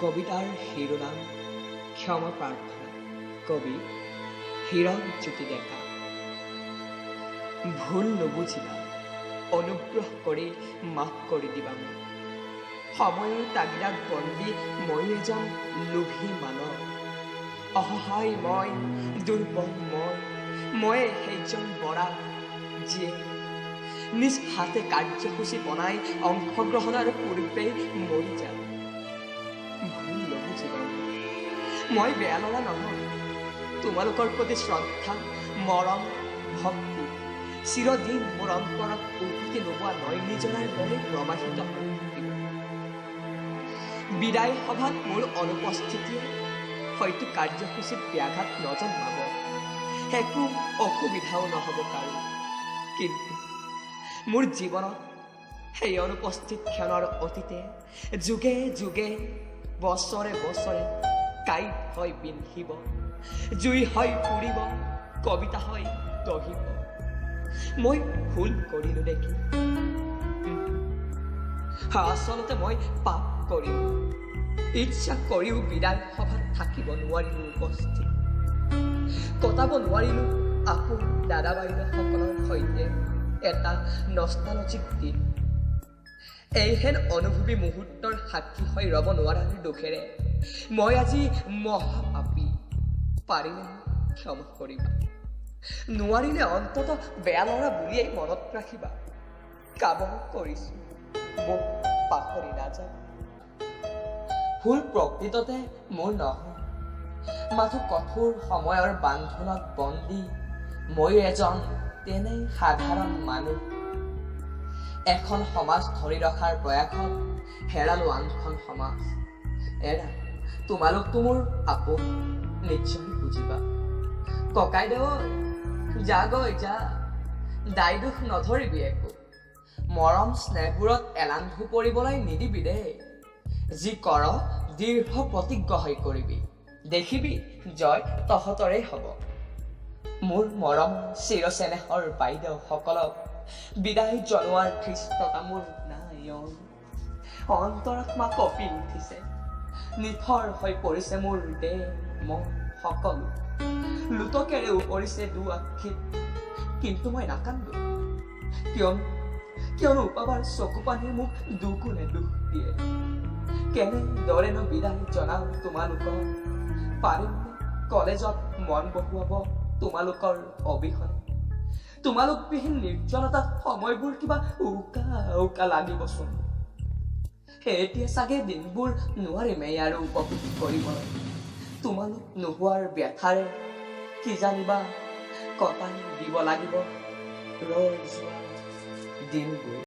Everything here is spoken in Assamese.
কবিতাৰ শিৰোনাম ক্ষমা প্ৰাৰ্থনা। কবি হীৰক জ্যোতি ডেকা। ভুল নুবুজিবা, অনুগ্ৰহ কৰি মাফ কৰি দিবা মোক। সময়ৰ তাগিদাত বন্দী ময়ো এজন লোভী মানৱ। অসহায় মই, দুৰ্বল মই, ময়ে সেইজন বৰাক যিয়ে নিজ হাতে কাৰ্যসূচী বনাই অংশগ্ৰহণৰ পূৰ্বেই মৰি যাম। ভুল নুবুজিবা, মই বেয়া ল'ৰা নহয়। তোমালোকৰ প্ৰতি শ্ৰদ্ধা, মৰম, ভক্তি চিৰদিন মোৰ অন্তৰত উভতি নোবোৱা নৈ নিজৰাৰ দৰে প্ৰবাহিত হৈ থাকিব। বিদায় সভাত মোৰ অনুপস্থিতিয়ে হয়তো কাৰ্যসূচীত ব্যাঘাত নজন্মাব, একো অসুবিধাও নহ'ব কাৰো। কিন্তু মোৰ জীৱনত সেই অনুপস্থিত ক্ষণৰ অতীতে যুগে যুগে, বছৰে বছৰে কাঁইট হৈ বিন্ধিব, জুই হৈ পুৰিব, কবিতা হৈ দহিব। মই ভুল কৰিলো নেকি? আচলতে মই পাপ কৰিলো। ইচ্ছা কৰিও বিদায় সভাত থাকিব নোৱাৰিলো উপস্থিত, কটাব নোৱাৰিলো আপোন দাদা বাইদেউসকলৰ সৈতে এটা নষ্টালজিক দিন। এইহেন অনুভৱী মুহূৰ্তৰ সাক্ষী হৈ ৰ'ব নোৱাৰাৰ দুখেৰে মই আজি মহাপাপী। পাৰিলে ক্ষমা কৰিবা, নোৱাৰিলে অন্ততঃ বেয়া ল'ৰা বুলিয়েই মনত ৰাখিবা। কাম কৰিছো, মোক পাহৰি নাযাবা। ভুল প্ৰকৃততে মোৰ নহয়, মাথো কঠোৰ সময়ৰ বান্ধোনত বন্দী ময়ো এজন তেনে সাধাৰণ মানুহ। এখন সমাজ ধৰি ৰখাৰ প্ৰয়াসত হেৰালো আনখন সমাজ। এৰা, তোমালোকতো মোৰ আপোন, নিশ্চয় বুজিবা। ককাইদেউ, যাগৈ যা, দায় দোষ নধৰিবি একো। মৰম স্নেহবোৰত এলান্ধু পৰিবলৈ নিদিবি দেই। যি কৰ দীৰ্ঘ প্ৰতিজ্ঞ হৈ কৰিবি, দেখিবি জয় তহঁতৰেই হ'ব। মোৰ মৰম চিৰচেনেহৰ বাইদেউসকলক বিদায় জনোৱাৰ ধৃষ্টতা মোৰ নাই। অন্তৰাত্মা কঁপি উঠিছে, নিথৰ হৈ পৰিছে মোৰ দেহ মন সকলো। লোতকেৰে পৰিছে দু আখিত, কিন্তু মই নাকান্দো। কিয়নো উপাবাৰ চকু পানীয়ে মোক দুগুণে দুখ দিয়ে। কেনেদৰেনো বিদায় জনাওঁ তোমালোকক? পাৰিমনে কলেজত মন বহুৱাব তোমালোকৰ অবিহনে? তোমালোকবিহীন নিৰ্জনতাত সময়বোৰ কিবা উকা উকা লাগিবচোন। এতিয়া চাগে দিনবোৰ নোৱাৰিমেই আৰু উপভোগ কৰিবলৈ। তোমালোক নোহোৱাৰ ব্যথাৰে কিজানিবা কটাই দিব লাগিব ৰৈ যোৱা দিনবোৰ।